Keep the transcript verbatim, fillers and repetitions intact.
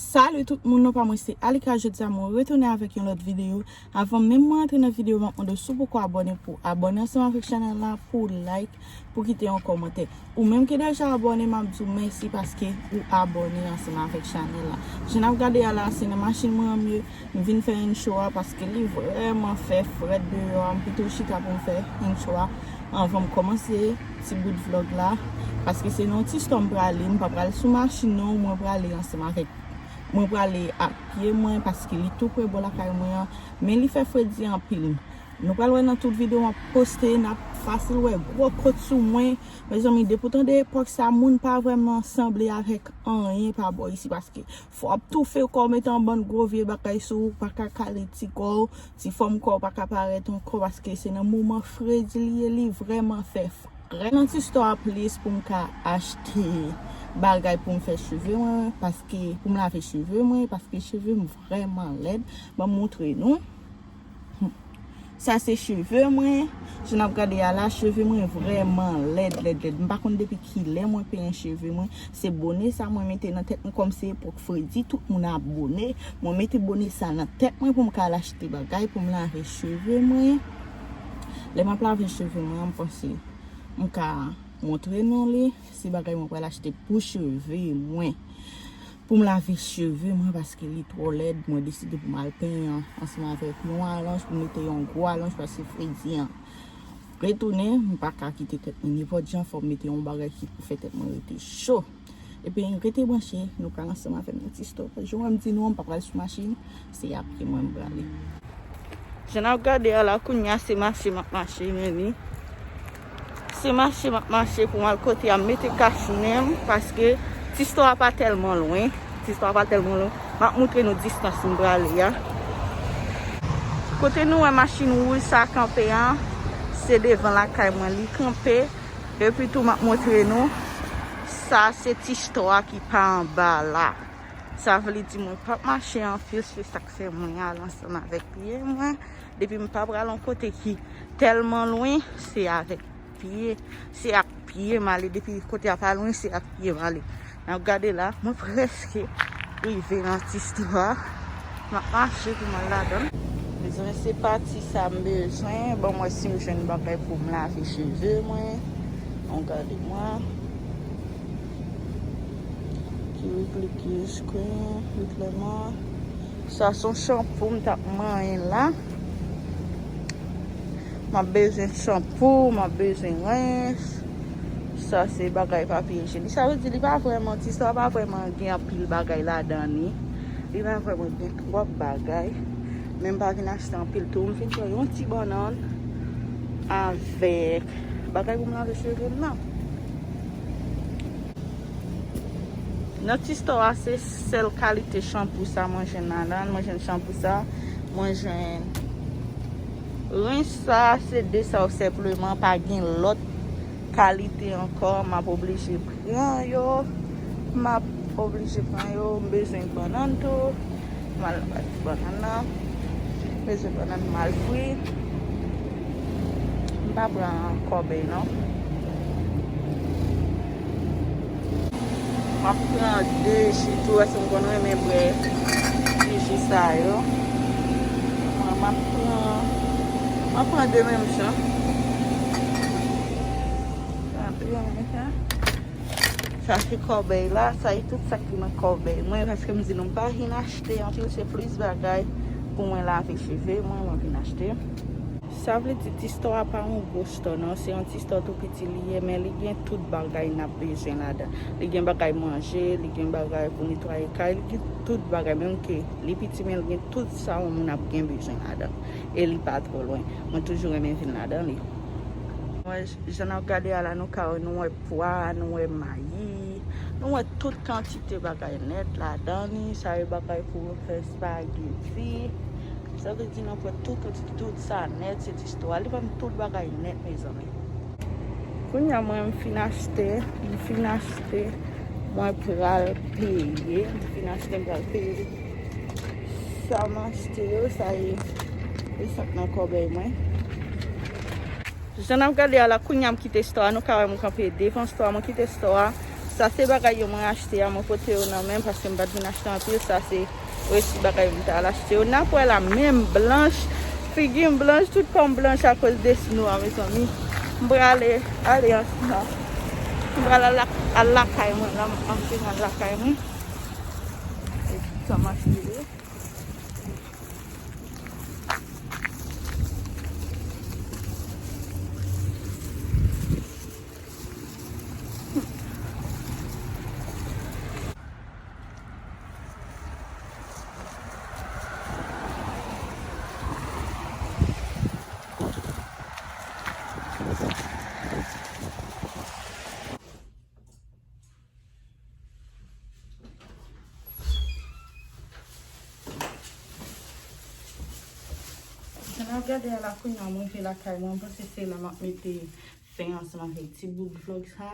Salut tout moun, non pa mwen se Alika. Jodi a mwen retounen avèk yon lòt videyo. Avan menm mwen antre nan videyo, m ap mande w si w poko abòne pou abòne ansanm avèk chanèl la, pou like, pou kite yon kòmantè. Ou menm ki deja abòne, m ap di w mèsi paske ou abòne ansanm avèk chanèl la. Jan n ap gade a la, se nan machin mwen an m ye. M vin fè intro a paske li vrèman fè frèt deyò a. M pito chita pou m fè intro a anvan m kòmanse ti bout vlòg la. Paske se nan yon ti store m prale, m pa pral sou machin non, mwen prale ansanm avèk, mwen prale ak pye mwen paske li tou pre bò lakay mwen an, men li fè fredi anpil. Nou pral wè nan tout videyo m ap poste, n ap fasil wè gwo kot sou mwen. Mezanmi, depi w tande epòk sa, moun pa vrèman sanble avèk anyen pa bò isi, paske fò w ap toufe kò w, mete yon bann gwo vye bagay sou ou, pa ka kale ti kò w, ti fòm kò w pa ka parèt ankò, paske se nan moman fredi li ye, li vrèman fè frèt. Nan ti store a plis pou m ka achte bagay pou m fè cheve mwen, paske pou m lave cheve mwen, paske cheve m vrèman lèd. Ban m montre nou. Sa se cheve mwen. Jan n ap gade a la, cheve mwen vrèman lèd, lèd, lèd. M pa konn depi kilè mwen penyen cheve mwen. Se bone sa mwen mete nan tèt mwen, kòm se epòk fredi, tout moun ap bone. Mwen mete bone sa nan tèt mwen pou m ka al achte bagay pou m lave cheve mwen. Lè m ap lave cheve mwen, m panse m ka montre nou li. Se bagay mwen pral achte pou cheve mwen. Pou m lave cheve mwen paske li twò lèd, mwen deside pou m al penyen ansanm avèk yon alonj, pou m mete yon gwo alonj paske fredi an retounen, m pa ka kite tèt mwen nenpòt jan, fò m mete yon bagay ki pou fè tèt mwen rete cho. Epi rete branche, nou pral ansanm avè m nan ti store. Jan w wè m di nou an, m pa pral sou machin, se a pye mwen m prale. Jan n ap gade a la, kounye a se mache m ap mache, men li. Se mache m ap mache pou m al kote a, m mete kach nen m, paske ti store a pa tèlman lwen. Ti store a pa tèlman lwen. M ap montre nou distans m prale a. Kote nou wè machin wouj sa kanpe a, se devan lakay mwen li kanpe. Epi tou, m ap montre nou, sa se ti store a ki pa anba la. Sa vle di mwen p ap mache anpil, se sa k fè mwen al ansanm avèk pye mwen. Depi m pa pral yon kote ki tèlman lwen, se avèk pye, se ak pye m ale. Depi kote a pa lwen, se ak pye m ale. N ap gade la, mwen prèske rive nan ti store a. M ap mache pou m al ladan l. Mezanmi, se pati sa m bezwen. Ban m wè si m jwenn bagay pou m lave cheve mwen. Bon, gade mwen. Ki replik use cream, repleman. Sa se yon chanpou m t ap manyen la. M ap bezwen chanpou, m ap bezwen rens. Sa se bagay papye ijenik. Sa vle di li pa vrèman, ti store a pa vrèman gen anpil bagay ladan li. Li pa vrèman gen twòp bagay. Men m pa vin achte anpil tou. M vin pran yon ti bannann avèk bagay pou m lave cheve m nan. Nan ti store a, se sèl kalite chanpou sa mwen jwenn ladan l. Mwen jwenn chanpou sa, mwen jwenn rens sa, se de sa yo senpleman, pa gen lòt kalite ankò. M ap oblije pran yo. M ap oblije pran yo. M bezwen bannann tou. M al achte bannann nan. Bezwen bannann mal fri. M pa pran kòbèy non. M ap pran de ji tou, paske m konn renmen bwè ti ji sa yo. Mwen, m ap pran, m ap pran de menm jan. Pran de menm jan. Sa se kòbèy la, sa e tout sa ki nan kòbèy mwen, paske m di nou m pa vin achte anpil, se plis bagay pou mwen lave cheve mwen, mwen vin achte. Sa vle di ti store a pa yon gwo store non, se yon ti store tou piti li ye, men li gen tout bagay n ap bezwen ladan. Li gen bagay manje, li gen bagay pou netwaye kay, li gen tout bagay, menm ke li piti, men li gen tout sa yon moun ap gen bezwen ladan. E li pa twò lwen. Mwen toujou renmen vin ladan li. Mwen, jan n ap gade a la, nou ka wè, nou wè pwa, nou wè mayi, nou wè tout kantite bagay nèt ladan li. Sa yo bagay pou yo fè espageti. Sa vle di nou pran tout kantite, tout sa nèt, se ti store a. Li vann tout bagay nèt, mezanmi. Kounye a, mwen, m fin achte, m fin achte, mwen pral peye. M fin achte, m pral peye. Sa m achte yo, sa e, e sa k nan kòbèy mwen. Jan n ap gade a la, kounye a m kite store a, nou ka wè m kanpe devan store a, mwen kite store a, Sa se bagay yo mwen achte a, mwen pote yo nan men paske m pa t vin achte anpil. Sa se resi bagay m t al achte yo. N ap wè la, men m blanch, figi m blanch, tout kò m blanch akoz de snow a, mezanmi. M prale ale ansanm. M prale al, al lakay mwen la, m antre nan lakay mwen. E tout sa m achte yo. Jan n ap gade a la kounye a, mwen rive lakay mwen, mwen panse se la m ap mete fen ansanm avèk ti bout vlòg sa.